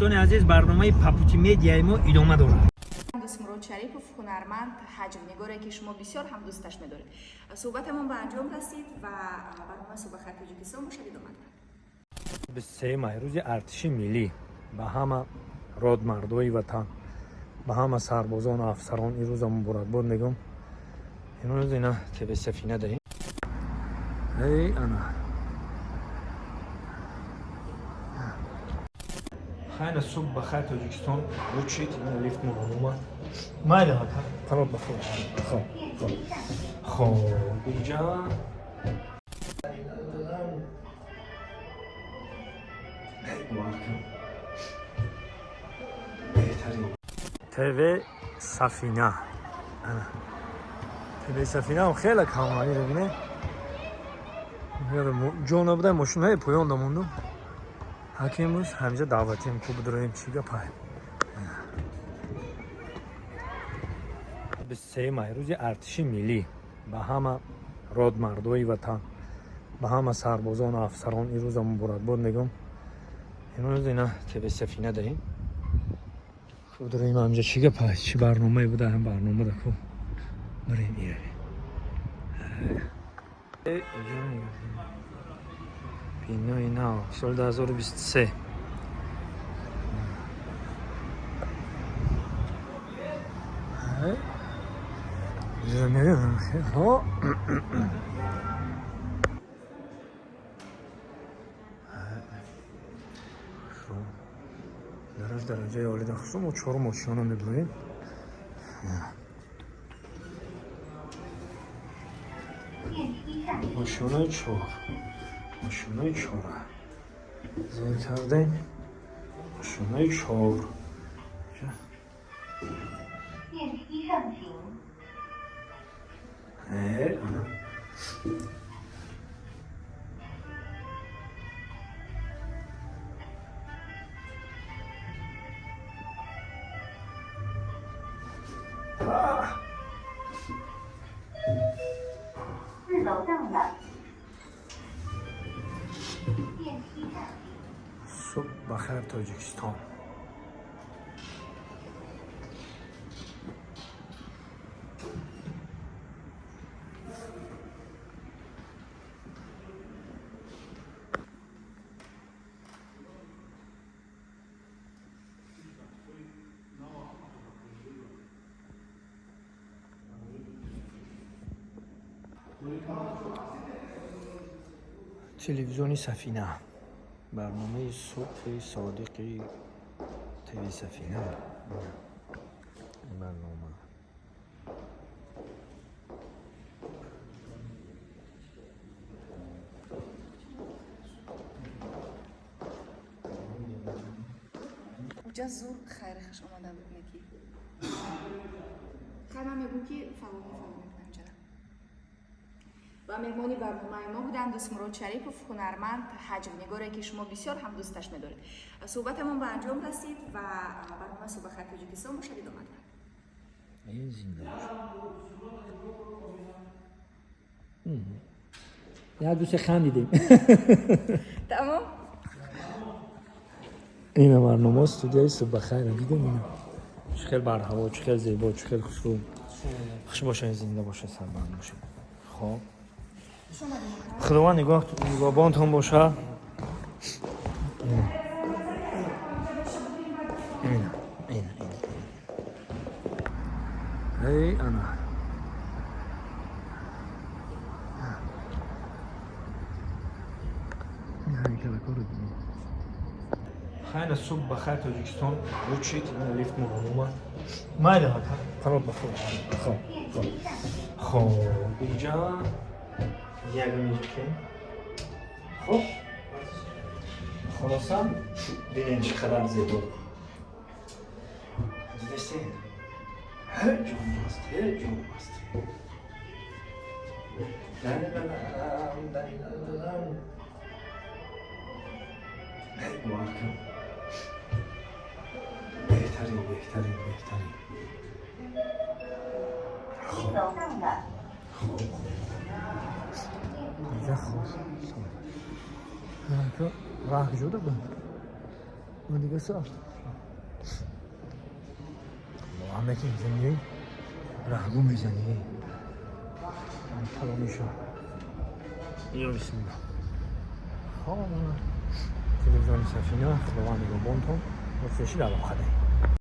Дӯстони азиз, барномаи Папути Медиаи мо идома дорад. Дӯстмурод Шарипов, ҳунарманд, ҳаҷвнигоре, ки шумо бисёр ҳам дӯсташ медоред. Суҳбатамон ба анҷом расид ва барнома «Субҳ бахайр, Тоҷикистон» бошад, идома дорад. 23 май, рӯзи артиши миллӣ, ба ҳама родмардои ватан, ба ҳама сарбозону афсарон ин рӯза муборакбод мегӯм. Имрӯз ина ТВ Сафина даем. Эй, ана хайна, субҳ ба хайр, Тоҷикистон. Бучид, ина лифт монам омад. Майли, ака, парод ба худ. Хоб, хоб, хоб, инҷа. Бовар кун, беҳтарин ТВ Сафина. Ана ТВ Сафинаам хеле камони бибине, ҷо набуда, мошинаи поён дамонду. Ҳаки имрӯз ҳамиҷа даъватием ку бидроем, чӣ гапай. 23 май, рӯзи артиши миллӣ, ба ҳама родмардои ватан, ба ҳама сарбозону афсарон ин рӯза муборакбод мегӯм. Имрӯз ина ТВ Сафина даем. Бидроем, ҳамиҷа чӣ гапай, чӣ барномае буда, ҳам барнома да ку бирем, иравем. Бинои нав, соли 2023. Ҳо. Дараҷ дараҷаи олида хусу мо чорум ошиёна мебурем. Ошиёнаи чор, ошиёнаи чора зер кардем, ошиёнаи чор. 电梯上行。 Э, ана. А! 四楼到了。电梯上行。 Субҳ ба хайр, Тоҷикистон. Телевизиони Сафина, барномаи Субҳи Содиқи ТВ Сафина. Ин барнома. Уҷа зур хайри хуш омада буд неки. Хай, ман мегӯм, ки фалони фалон мекунам ҷара. Ва меҳмони барномаи мо буданд Дӯстмурод Шарипов, ҳунарманд, ҳаҷвнигоре, ки шумо бисёр ҳам дӯсташ медоред. Суҳбатамон ба анҷом расид ва барнома «Субҳ бахайр, Тоҷикистон» бошад, идома дорад. Ин зинда бош. Як ду се хандидем. Тамом. Ина барнома студияи «Субҳ бахайр» дидем. Ина чӣ хел барҳаво, чӣ хел зебо, чӣ хел хушрӯ. Хуш бошед, зинда бошед, сарбаланд бошед. Хоб, Худованд нигоҳбонтон бошад. Ина, ина, ина, ина. Эй, ана. Ин ҳайкалакоро бинед. Хайна, субҳ ба хайр, Тоҷикистон. Бучид, ина лифт монам омад. Майли, ака, парод ба худ. Хоб, хоб, хоб, инҷа як меҷукем. Хоб, хулоса, бинем, чӣ қадар зебо. Дидастед, ҳеҷ ҷон аст, ҳеҷ ҷон аст. Дан-дан-дан, дан-дан-дан. Бовар кун, беҳтарин, беҳтарин, беҳтарин. 一楼到了。 Хоб, инҷа хоб. Раҳ куҷода буд? 어디 갔어? 뭐 мезанӣ, раҳгу мезанӣ, каломишо. Ё бисмилла. Хоб, телевизиони Сафина. Худованд нигоҳбонтон. Мо дар алоқадаем.